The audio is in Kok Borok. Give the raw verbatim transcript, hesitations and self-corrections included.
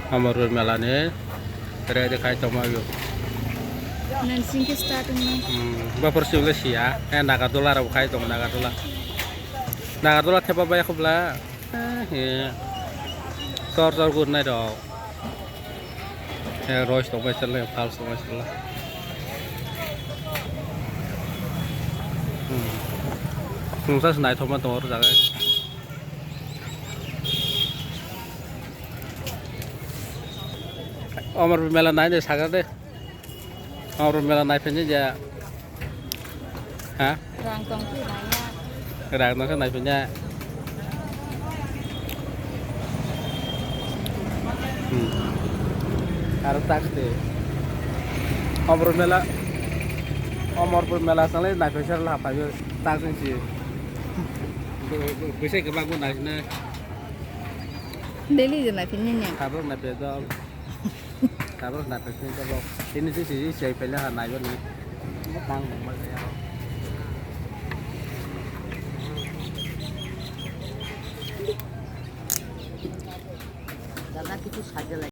Amarpur mela ni ready khai tongma yo. Nang singke starting no. Hmm, bapor sibole siya. Eh, Nagardola rok khai tong Nagardola. Nagardola thepa bai khobla. Eh, he. Chor chor gurnai rok. Eh, rois tong bai sele, fals tong bai sele. Hmm. Nungsa se naithokma tongo o jaga. Omor mela nai de saga de. Omor mela nai phai ja. Ha? Rang tong khe nai ya. Rang tong khe nai phai ja. Hmm. Aro tax de. Omor mela, Omorpur mela sangle nai phai sar la phai tax ni si. Bo, bo, bo, bisa kebang bo nai na. Daily je nai phai ni. Tabuk nai phai do. Tabuk nai phai ni do. Ini si si si phai le ha nai ni. Tang bang ma ya. Karena kita saja lagi.